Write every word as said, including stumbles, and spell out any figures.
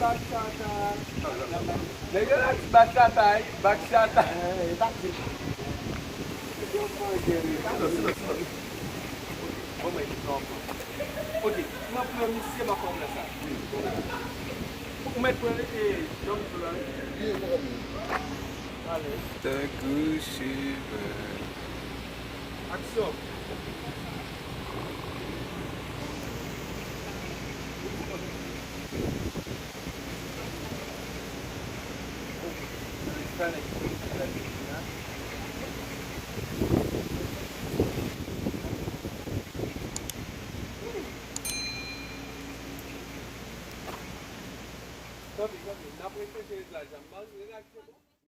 Bachata. Nèg yo la di bachata, wi, bachata. Eh, e pa di. Yo fò geri. Silans, silans, silans. Bon, mwen, non, non. Ok, mwen pran misye, mwen pran sa. Ou mèt pran, eh, nonm sou la, wi. Ale. Tèg cheve. Aksyon. Kanpe, kanpe. N ap reseche reglaj la. M pa reglaj se bon.